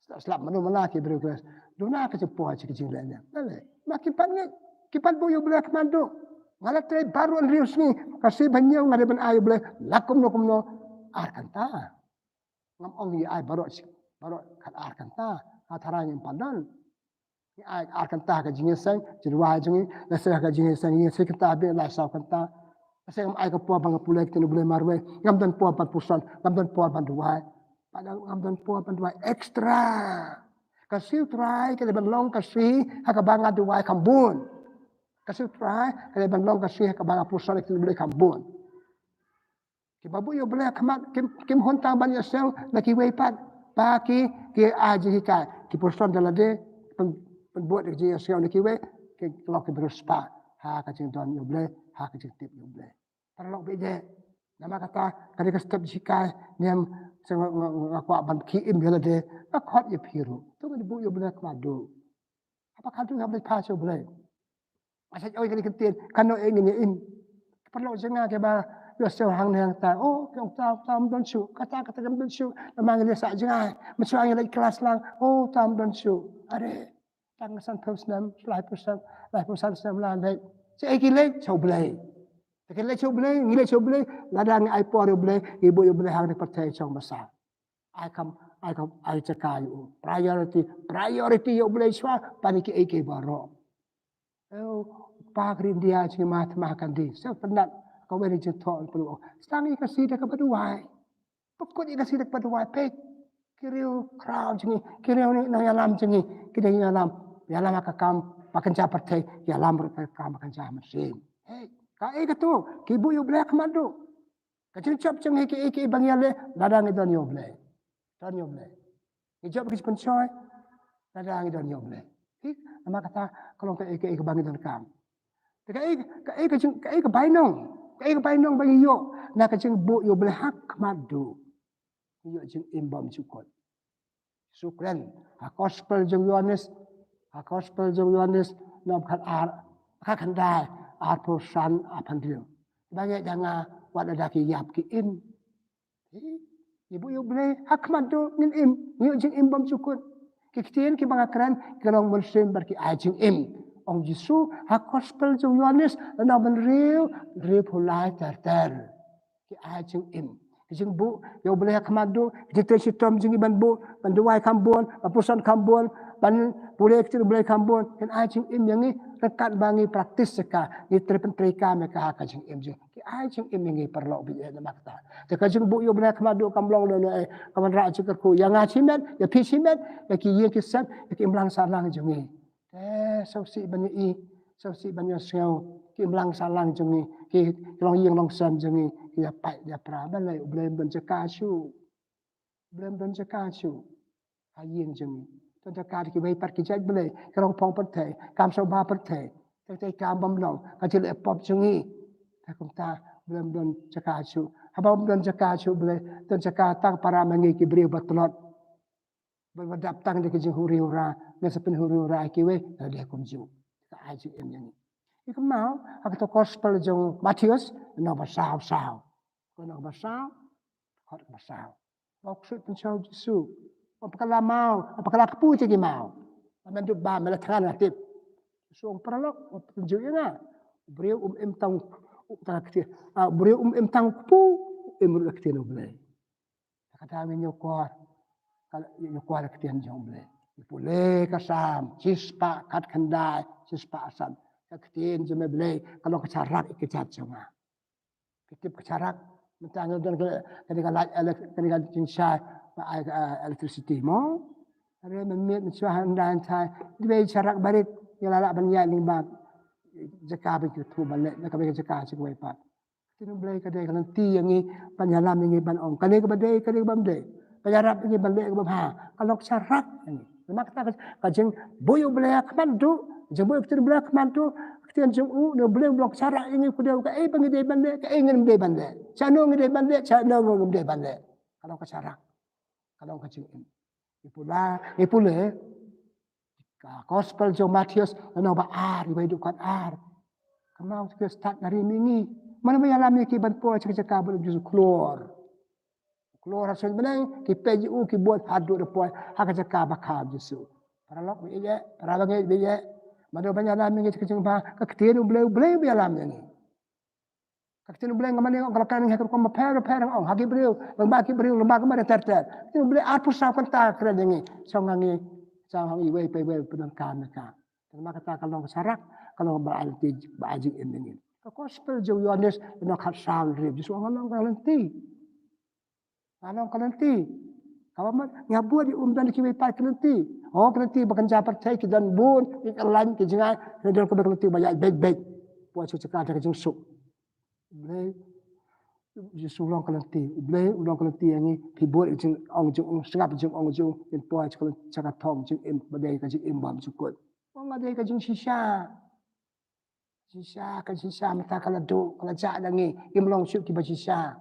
Slap, slap mano mano ki briew ki la. Duna ka jingpoi, ka jingleh ïa. Balei? Ma kim pat ngeit. Kim pat buh ïa U Blei ha khmat duh. Nga la trei baroh hynriew sngi. Ka sngi ba hynñiew nga dei ban ai ïa U Blei la kumno kumno. Ar kynta. Ngam ong ïa ai baroh, baroh kat ar kynta. Nga tharai ngim pat don. Ngi ai ar kynta ha ka jingïaseng, jingduwai jong ngi, lehse ha ka jingïaseng, ïaseng kynta bad lai saw kynta. Lehse ngam ai ka por ban pule ktien U Blei marwei, ngam don por ban puson, ngam don por ban duwai. Pat ngam don por ban duwai extra. Ka sngi U Trai ka dei ban long ka sngi ha kaba nga duwai kham bun. Ka sngi U Trai ka dei ban long ka sngi ha kaba nga puson ktien U Blei kham bun. Kiba buh ïa U Blei ha khmat, kim, kim hun tang ban ïaseng na kiwei pat. Ba ki, ki ai jinghikai, ki puson da lade, pyn, pynbud ïa ka jingïaseng na kiwei, ki long ki briew spah ha ka jingdon ïa U Blei, ha ka jingtip ïa U Blei. Paralok baieit, namar kata, ka dei ka step jinghikai, ne em, seng nga, nga, nga kwah ban ki im ïa lade, nga khot ïa phi ruh. To ngin buh ïa U Blei ha khmat duh. Haba khadduh haba leit phai sha U Blei. Nga sa ïohi kane ka ktien, kano eh ngin ïa im. Paralok jong nga kiba ïohsngew hangne hangta. Oh, ki ong, Uta, Uta, ym don shuh. Kata, kata, ym don shuh. Namar ngi leit sah jngai. Mynshuwa ngi leit klas lang. Oh, Uta, ym don shuh. Are, tang sanphew snem, laiphew snem, laiphew san snem la leit. Sha ei ki leit? Sha U Blei. Te ki leit sha U Blei, ngi leit sha U Blei. Lada ngi ai por ïa U Blei, ngi buh ïa U Blei hangne pyrthei shong basa. Ai kam, ai kam, ai jaka ïa u. Priority, priority ïa U Blei shuwa, ban ïa kiei kiei baroh. Eh, u kpa ka ri India jong ngi Mahatma Gandhi. Sngewtynnat, kawei na ka jingthoh u ong, sdang ïa ka sngi da kaba duwai. Pynkut ïa ka sngi da kaba duwai, peit. Ki riewkhraw jong ngi, ki riewkynnoh ïalam jong ngi, ki dang ïalam, ïalam ha ka kam ba kynja pyrthei, ïalam ruh ha ka kam ba kynja mynsiem. Hei, kaei katu, ki buh ïa U Blei ha khmat duh. Ka jingjop jong ngi kiei kiei ba ngi ïaleh, lada ngi don ïa U Blei. Don ïa U Blei. Ngi jop ki jingpynshoi, lada ngi don ïa U Blei. Hi, namar kata, ka long kaei kaei kaba ngi donkam. Te kaei, kaei ka jing, kaei ka bainong. Kaei ka bainong ba ngi ïoh na ka jingbuh ïa U Blei ha khmat duh. Ngi ïoh jingim bymjukut. Jisu u kren ha Gospel jong u Ïoannis, ha Gospel jong u Ïoannis, lynnong khatar, khatkhyndai, arphew san, arphew hynriew. Ba ngeit ïa nga, wat lada ki ïap ki im. Ngi buh ïa U Blei ha khmat duh ngin im, ngi ïoh jingim bymjukut. Ki ktien kiba nga kren ki long mynsiem bad ki ai jingim. Ong Jisu ha Gospel jong u Ïoannis, lynnong ba hynriew, hynriewphew lai ter ter. Ki ai jingim. Ki jingbuh ïa U Blei ha khmat duh, ki jingtrei shitom jong ngi ban buh, ban duwai kham bun, ban puson kham bun, ban pule ktien U Blei kham bun, kin ai jingim ïa ngi, ryngkat ba ngi practice ïa ka, ngi trei pyntreikam ïa ka ha ka jingim jong ngi. Ki ai jingim ïa ngi paralok baieit namar kata. Te ka jingbuh ïa U Blei ha khmat duh kam long lehnoh eh, ka wanrah jingkyrkhu ïa nga shimet, ïa phi shimet, ïa ki ïing ki sem, ïa ki imlang sahlang jong ngi. Te sngewsih ban ïohi, sngewsih ban ïohsngew, ki imlang sahlang jong ngi, ki longïing longsem jong ngi, ki ïapait ïapra, balei U Blei um don jaka shuh. U Blei um don jaka shuh ha ïing jong ngi. Don jaka da kiwei pat ki jait blei, ki rong phong pyrthei, kam sngewbha pyrthei. Teng teng kam bym long, ka jingleh pop jong ngi. Te kumta U Blei um don jaka shuh. Haba um don jaka shuh U Blei, don jaka tang para ma ngi ki briew ba tlot. Ba, ba dap tang da ki jinghuri hura, ngi sa pynhuri hura ïa kiwei, la dei kumjuh. Ka ai jingim ïa ngi. Ïa ka mut, ha kato Gospel jong Mathaios, lynnong ba saw saw. Lynnong ba saw, dkhot ba saw. Ba u ksuid pynshoi u Jisu. Ba u pynkylla maw, ba u pynkylla kpu ïa ki maw. Ba men dup ba, men la thngan la tip. Jisu u ong paralok, u pynjuh ïa nga. U briew um im tang, tang ktien. Ah, u briew um im tang kpu, im ruh da ktien U Blei. Kata ngi ñiewkor, ka ñiewkor ka ktien jong U Blei. Ngi pule ka Salm shispah khatkhyndai, shispah san. Ka ktien jong me Blei, ka long ka sharak ïa ka jait jong nga. Phi tip ka sharak, mynta ngi don ka, kane ka light elek-, kane ka jingshai, ba ai ka, eh, electricity mo. Hynrei mynmiet mynshuwa hynda hynda, dei sharak barit, ngi la lah ban ïaid lyngba jaka ba ki thu ban leh, na kawei ka jaka sha kawei pat. Ktien U Blei ka dei ka lynti ïa ngi, ban ïalam ïa ngi ban ong kane kaba dei, kane kaba ym dei. Ban ïarap ïa ngi ban leh kaba bha. Ka long sharak ïa ngi. Namar kata ka, ka jingbuh ïa U Blei ha khmat duh, Jingbuh ïa ka ktien Blei ha khmat duh, ka ktien jong u, ne u Blei u long ka sharak ïa ngi, u kdew kaei ba ngi dei ban leh, kaei ngim dei ban leh. Shano ngi dei ban leh, shano ngim dei ban leh. Ka long ka sharak, ka long ka jingim. Ngi pule, ngi pule ka gospel jong u Mathaios, lynnong ba ar, wei haduh khatar. Kumno ngi stad na ri mihngi? Mano ba ïalam ïa ki ban poi sha ka jaka ba u Jisu khlur? Khlur ha suiñ bneng, ki peit ïa u, ki bud haduh da poi ha ka jaka ba kha u Jisu. Paralok ba ïeit, parabangeit ba ïeit, mano ba ïalam ïa ngi sha ka jingbha? Ka ktien u Blei, u Blei ba ïalam ïa ngi. Ka ktien u Blei nga mane nga ong ka la kren ha ki rukom bapher bapher, nga ong ha ki briew, lyngba ki briew, lyngba ki mar ter ter. Ka ktien u Blei arphew saw kynta ka kren ïa ngi. Shong ha ngi, shong ha ngi iwei pa iwei, pyndonkam ïa ka. Te namar kata ka long ka sharak, ka long ba ai lynti, ba ai jingim ïa ngi. Ka gospel jong u Ïoannis, lynnong khatsaw, hynriew, Jisu u ong nga long ka lynti. Nga long ka lynti. Kaba mut, nga bud ïa u, ym don kiwei pat ki lynti. Oh, ki lynti ba kynja pyrthei ki don bun, ki kyllain, ki jngai, ki don kaba ki lynti ba ïaid beit beit. Poi sha ka jaka ka jingsuk. U Blei, Jisu u long ka lynti. U Blei u long ka lynti ïa ngi. Phi bud ïa ka jingong jong u, sngap ïa ka jingong jong u, ngin poi sha ka thong jingim, ba dei ka jingim bymjukut. Ong nga dei ka jingshisha. Shisha, ka shisha mynta ka la duh, ka la jah na ngi, ngim long shuh kiba shisha.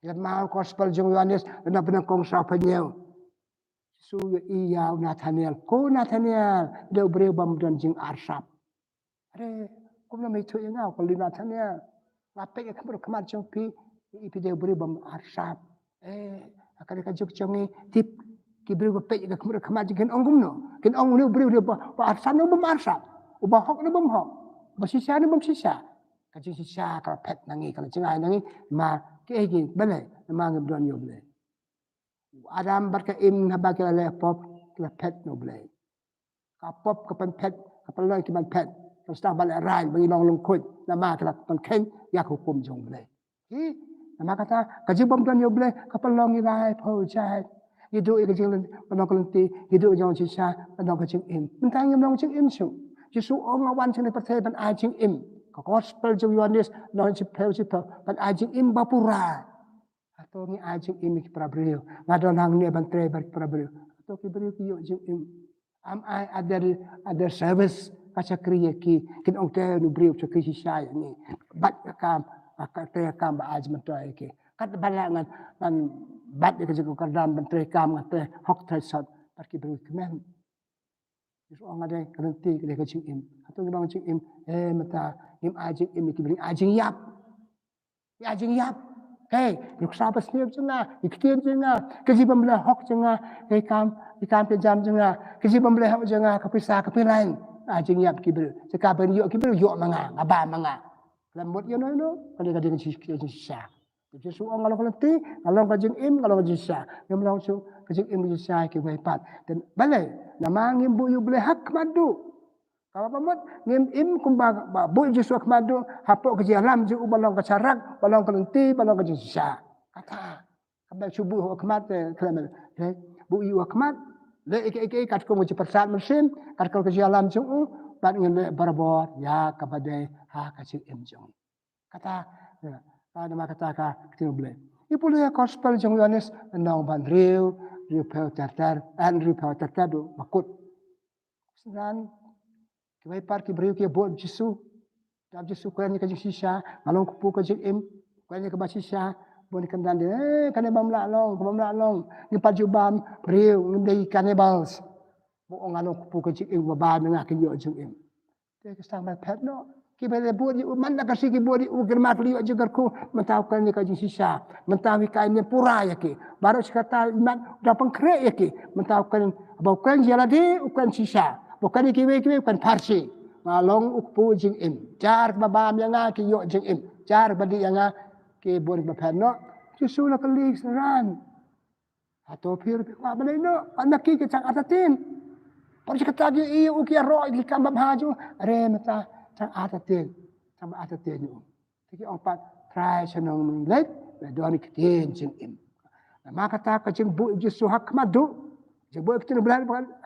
Ïa ka gospel jong u Ïoannis, lynnong ba nyngkong, saw phew hynñiew. Jisu u ïohi ïa u Nathanael. Ko Nathanael, dei u briew bym don jingarsap. Are, kumno me ïathuh ïa nga, ko Nathanael? Nga peit ïa ka mut khmat jong phi, ïa phi dei u briew bym arsap. Eh, ha kane ka juk jong ngi, tip, ki briew ba peit ïa ka mut khmat jong ngi kin ong kumno? Kin ong une u briew une ba, ba arsap ne bym arsap? Uba hok ne bym hok? Uba shisha ne bym shisha? Ka jingshisha ka la phet na ngi, ka la jngai na ngi, ma kiei ki, balei? Namar ngim don ïa u Blei. U Adam bad ka Im haba ki la leh pop, ki la phet na u Blei. Ka pop ka pynphet, ka pynlong ki ban phet. Ka sdang ban lehraiñ ba ngi long lyngkhuid, namar ka la pynkheiñ ïa ka hukum jong u Blei. Ki, namar kata, ka jingbym don ïa u Blei ka pynlong ngi laiphew jait. Ngi duh ïa ka jingpynlong ka lynti, ngi duh ïa ka jingshisha, pynlong ka jingim. Mynta ngim long jingim shuh. Jisu u ong nga wan sha kane ka pyrthei ban ai jingim. Ka gospel jong u Ïoannis, lynnong shiphew, shiphew, ban ai jingim ba pura. Hato ngi ai jingim ïa ki para briew? Nga don hangne ban trei bad ki para briew. Hato ki briew ki ïoh jingim? Am I at their, at their service? Ka shakri ïa ki, kin ong te une u briew u shakri shisha ïa ngi. Bat ïa ka kam, ka trei ka kam ba ai jingmyntoi ïa ki. Katba lah ngan, ngan bat ïa ka jingkyrdan ban trei kam, ngan trei hok trei sot. Bad ki briew ki kmen. Jisu u ong nga dei ka lynti, ka dei ka jingim. Hato ngi long jingim? Eh, mynta ngim ai jingim ïa ki briew, ngi ai jingïap. Ngi ai jingïap. Hei, nuksa basniew jong nga, ki ktien jong nga, ka jingbym leh hok jong nga, ki kam, ki kam ki jam jong nga, ka jingbym leh hok jong nga, ka pisa, ka pynlaiñ. Ai jingïap ki briew. Sha ka ban ïoh ki briew, ïoh ma nga, nga bam ma nga. Khlem mut ïano ïano, ka dei ka jingshisha. Jisu u ong nga long ka lynti, nga long ka jingim, nga long ka jingshisha. Ngim long shuh ka jingim jingshisha ïa kiwei pat. Te balei? Namar ngim buh ïa u Blei ha khmat duh. Kaba mut, ngim im kumba ba buh Jisu ha khmat duh, hapoh ka jingïalam jong u ba long ka sharak, ba long ka lynti, ba long ka jingshisha. Kata, kaba shu buh ha khmat te, khlem, eh, buh ïa u ha khmat, leh ïa kiei kiei katkum ka jingpyrsad mynsiem, katkum ka jingïalam jong u, bad ngin leh barabor ïa kaba dei ha ka jingim jong u. Kata, ïa, ka, namar kata ka ktien u Blei. Ngi pule ïa ka gospel jong u Ïoannis, lynnong ba hynriew, hynriewphew ter ter, eh, hynriewphew ter ter haduh ba kut. Synran, kiwei pat ki briew ki ïa bud Jisu. Dap Jisu kren ïa ka jingshisha, nga long u kpu ka jingim. Kren ïa kaba shisha, bun ki kyndan de, eh, kane bym lah long, bym lah long. Ngim pat ju bam briew, ngim dei cannibals. Ba ong nga long u kpu ka jingim, ba bam ïa nga kin ïoh jingim. Te ki sdang ban phet noh. Kiba la bud ïa u, man la ka sngi ki bud ïa u, ki la mad leh ïa u jingkyrkhu, mynta u kren ïa ka jingshisha. Mynta u hikai niam pura ïa ki. Baroh shi katta i mat u dang pynkhreh ïa ki. Mynta u kren, ba u kren ïa lade, u kren shisha. Ba u kren ïa kiwei kiwei, u kren pharshi. Nga long u kpu jingim. Jar ba bam ïa nga ki ïoh jingim. Jar ba dih ïa nga ki bun ba phet noh. Jisu la kylli ki synran. Hato phi ruh phi kwah ban leh noh? Wat na ki ki chang artatien. Pyrshah kata ki ïohi u ki ïaroh ïa ki kam babha jong u. Are mynta chang artatien. Chang ba artatien ïa u. Te ki ong pat, Trai, shano ngin leit ba don ïa ka ktien jingim? Namar kata ka jingbuh Jisu ha khmat duh. Jingbuh ïa ka ktien Blei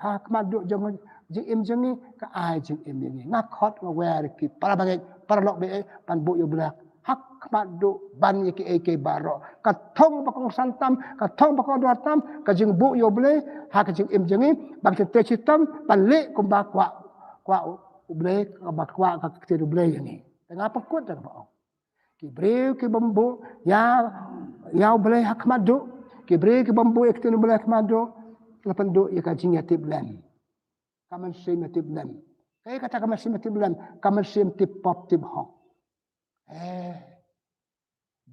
ha khmat duh jong jingim jong ngi, ka ai jingim ïa ngi. Nga khot nga wer ïa phi para bangeit, paralok baieit, ban buh ïa u Blei ha khmat duh ban ïa kiei kiei baroh. Ka thong ba kongsan tam, ka thong ba kongdor tam, ka jingbuh ïa u Blei ha ka jingim jong ngi, ba ka jingtrei shitom ban leh kumba kwah, kwah u, U Blei, kaba kwah ka ktien U Blei ïa ngi. Te nga pynkut da kaba ong, ki briew ki bym buh ïa, ïa U Blei ha khmat duh, ki briew ki bym buh ïa ktien U Blei ha khmat duh, la pynduh ïa ka jingïatiplem. Ka mynsiem ïatiplem. Kaei kata ka mynsiem ïatiplem? Ka mynsiem tip pop tip hok. Eh.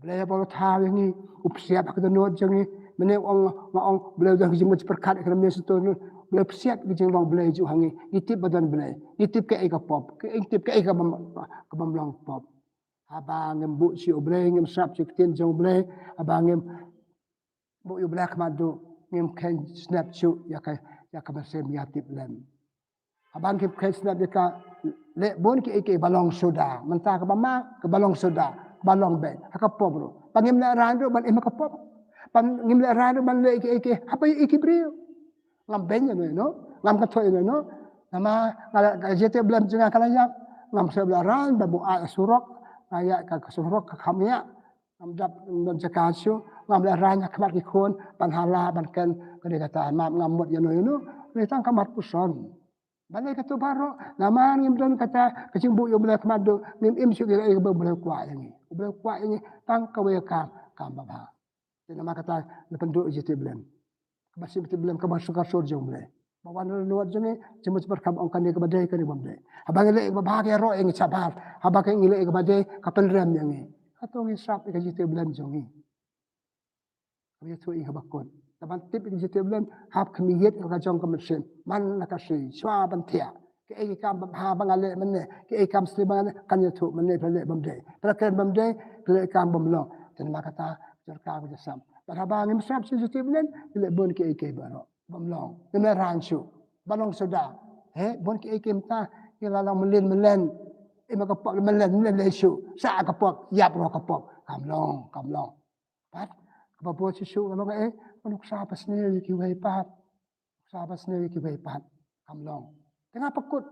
Blei ba la thaw ïa ngi, u psiap ha ka dohnud jong ngi. Mynne ong, nga ong, Blei u don ka jingmut jingpyrkhat ha ka mynsiem. Blei u psiap ka jinglong Blei jong ngi. Ngi tip ba don Blei. Ngi tip kaei ka pop. Ngi tip kaei ka bym, ka bym long pop. Haba ngim buh shuh ïa U Blei, ngim sngap shuh ïa ka ktien jong U Blei. Haba ngim buh ïa U Blei ha khmat duh, ngim kheiñ snep shuh ïa ka, ïa ka mynsiem ïatiplem. Haba ngim kheiñ snep ïa ka, leh bun kiei kiei ba long suda. Mynta kaba ma, kaba long suda, kaba long beiñ ha ka pop ruh. Ba ngim lehraiñ ruh ban im ha ka pop. Ba ngim lehraiñ ruh ban leh kiei kiei haba ïa ki briew. Ngam beiñ ïano ïano, ngam kynthoh ïano ïano. Namar nga la, ka jingïatiplem jong nga ka la ïap. Ngam shym lehraiñ ba buh aiñ surok, nga ïaid ka surok ka kham ïa. Ngam dap, ngam don jaka shuh, ngam lehraiñ ha khmat ki khun ban hala ban kren kane kata, ngam, ngam mut ïano ïano. Lei tang ka mat puson. Balei kato baroh? Namar ngim don kata ka jingbuh ïa U Blei ha khmat duh, ngim im shuh ïa kaei kaba U Blei u kwah ïa ngi. U Blei u kwah ïa ngi tang kawei ka kam, kam babha. Te namar kata la pynduh ïa ka jingïatiplem. Ka mynsiem ïatiplem, ka mynsiem ka sur jong U Blei. Ba wan na dohnud jong ngi, jingmut jingpyrkhat ba ong kane kaba dei, kane bym dei. Haba ngi leh kaba bha ka ïaroh ïa ngi shabar. Haba ngi leh kaba dei ka pynrem ïa ngi. Kato ngi sngap ïa ka jingïatiplem jong ngi. Kaba ïathuh ïa ngi ha bakut. Te ban tip ïa ka jingïatiplem, hap khmih ïa ka jong ka mynsiem. Man la ka sngi, shuwa ban thiah. Kaei ka kam babha ba nga leh mynne, kaei ka kam sniew ba nga leh, kan ïathuh mynne phi la leh bym dei. Phi la kren bym dei, phi la leh kam bym long. Te namar kata, jyrkha ka jingsam. Bad haba ngim sngap shuh ïa ka jingïatiplem, ngi leh bun kiei kiei baroh bym long. Ngim lehraiñ shuh. Ba long suda. He, bun kiei kiei mynta, ki la long mlien mlien. Im ha ka pop mlien mlien lei shuh. Sah ka pop, ïap ruh ka pop. Kam long, kam long. Bad kaba bun shisha ka long eh, nuksa ba sniew ïa kiwei pat. Nuksa ba sniew ïa kiwei pat. Kam long. Te nga pynkut.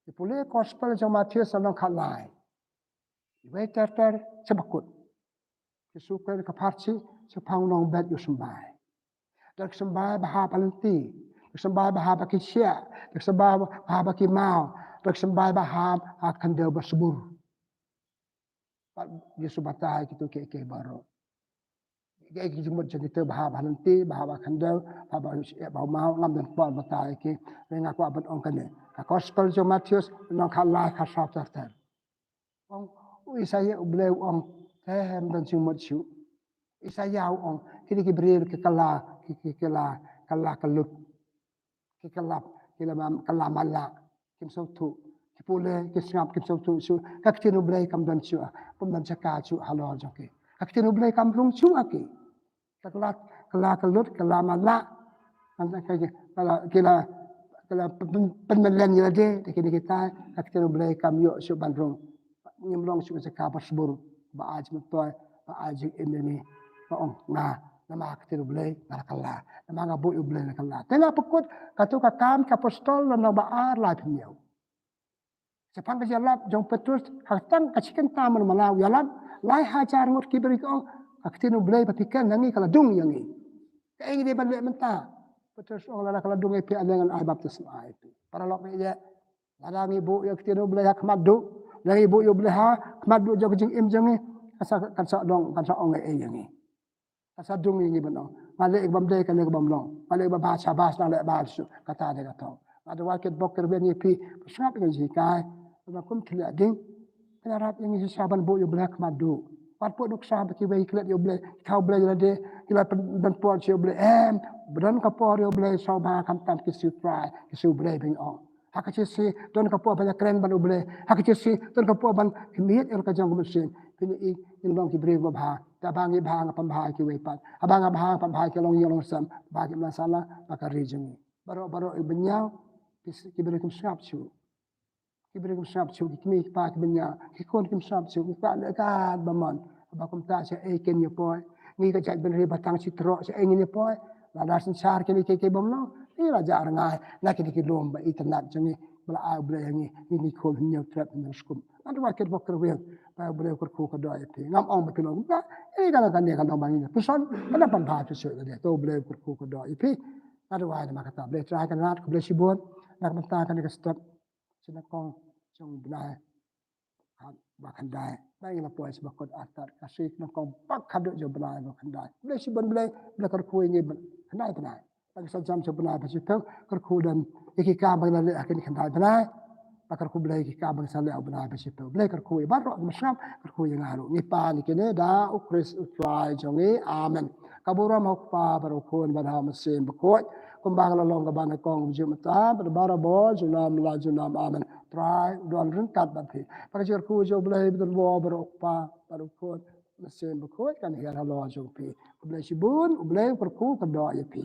Ngi pule Gospel jong Mathaios lynnong khatlai. Iwei ter ter, sha bakut. Ki Pharisi, shaphang nongbet ïohsymbai. Dei ki symbai bha ha lynti. Dei ki symbai bha ha ki shiah. Dei ki symbai bha ha ki maw. Dei ki symbai bha ha khyndew ba shibun. Bad Jisu batai kito kiei kiei baroh. Kiei kiei ki jingmut jong kito bha ha lynti, bha ha khyndew, bha ha shiah, bha ha maw, ngam don por batai ki. Hynrei nga kwah ban ong kane. Ka Gospel jong Mathaios, lynnong khatlai, khatsaw ter ter. Ong, u Isaïah u Blei u ong, te ym don jingmut shuh. Isaïah u ong, kine ki briew ki kylla, ki, ki kylla, kylla ka lut. Ki kylla, ki la ma-, kylla matlah, kim sngewthuh. Ki pule, ki sngap, kim sngewthuh shuh. Ka ktien u Blei kam don shuh, kam don jaka shuh halor jong ki. Ka ktien u Blei kam rung shuh ha ki. Ka kylla, kylla ka lut, kylla matlah. Nangta ka, kylla, kylla, kylla pyn-, pynmlien ïa lade, te kine kita, ka ktien u Blei kam ïoh shuh ban rung. Ngim long shuh ka jaka ba shibun, ba ai jingmyntoi, ba ai jingim ïa ngi. Nga ong nga, namar ka ktien u Blei, nga la kylla. Namar nga buh ïa u Blei nga la kylla. Te nga pynkut, kato ka Kam ki Apostol lynnong ba ar lai phew hynñiew. Shaphang ka jingïalap jong u Petrus, ha tang ka shi kynta man mala u ïalap, lai hajar ngut ki briew ki ong, ka ktien u Blei ba phi kren ha ngi ka la dung ïa ngi. Kaei ngi dei ban leh mynta? Petrus ong lada ka la dung ïa phi, ale ngan ai baptisma ïa phi. Paralok ba ïeit, lada ngi buh ïa ka ktien u Blei ha khmat duh, lada ngi buh ïa u Blei ha khmat duh jong ka jingim jong ngi, kan sa, kan sa long, kan sa ong ei ei ïa ngi. Ka sa dung ïa ngi ban ong, nga leh kaba ym dei, ka leh kaba ym long. Nga leh kaba bha, shabas, nga leh bha shuh, kata dei ka thong. Nga duwai kyrpad bok kyrpad ïa phi, sngap ïa ka jinghikai. Ba kum thylliej ding, ka la ïarap ïa ngi shisha ban buh ïa u Blei ha khmat duh. Wat pud nuksa ba kiwei ki klet ïa u Blei, ki khaw u Blei ïa lade, ki la pyn-, pynpoi sha u Blei. Em, ba don ka por ïa u Blei, sngewbha khamtam ki siew Trai, ki siew Blei ba ngi ong. Ha ka jingshisha, don ka por ban ïakren bad u Blei. Ha ka jingshisha, don ka por ban khmih ïa ka jong ka mynsiem. Phin ïohi, ngin long ki briew ba bha. Te haba ngi bha, nga pynbha ïa kiwei pat. Haba nga bha, nga pynbha ïa ki longïing longsem. Bha ki imlang sahlang, bad ka ri jong ngi. Baroh, baroh, i bynñiaw, ki, ki briew kim sngap shuh. Ki briew kim sngap shuh, ki kmie ki kpa ki bynñiaw, ki khun kim sngap shuh, ki kwah leh katba mon. Haba kumta shaei kin ïa poi. Ngi ka jaitbynriew ba tang shi trok, shaei ngin ïa poi. Lada synshar kine kiei kiei bym long, ngi la jah rngai na kine ki lum ba itynnad jong ngi, ba la ai u Blei ïa ngi, ngi, ngi khum hynñiew trep hynñiew skum. Nga duwai kyrpad bok kyrpad, ba u Blei u kyrkhu kyrdoh ïa phi. Ngam ong ba phi long kumta, eh, ka long kane ka long ba ngi puson, ka long pynbha phi shuh lade. To u Blei u kyrkhu kyrdoh ïa phi. Nga duwai namar kata, Blei Trai Kynrad, khublei shibun na ka bynta kane ka step. Ki nyngkong jong u bnai ba khyndai. Ba ngi la poi sha bakut artat ka shi ki nyngkong ba khadduh jong u bnai ba khyndai. Blei shibun Blei, Blei kyrkhu ïa ngi khyndai bnai. Ba ngi sa jam sha u bnai ba shiphew, kyrkhu don ïa ki kam ba ngi la leh ha kine khyndai bnai. Ba kyrkhu Blei ïa ki kam ba ngi sa leh ha u bnai ba shiphew. Blei kyrkhu ïa baroh ki mashngap, kyrkhu ïa nga ruh. Ngi pan ïa kine da U Khrist U Trai jong ngi. Amen. Ka burom ha U Kpa bad U Khun bad ha U Mynsiem Bakhuid, kumba ka la long kaba nyngkong, mynta bad barabor, junom la junom. Amen. Trai u don ryngkat bad phi. Ba ka jingkyrkhu jong U Blei ba donbor bad U Kpa bad U Khun, Mynsiem Bakhuid kan hiar halor jong phi. U Blei shibun, U Blei u kyrkhu kyrdoh ïa phi.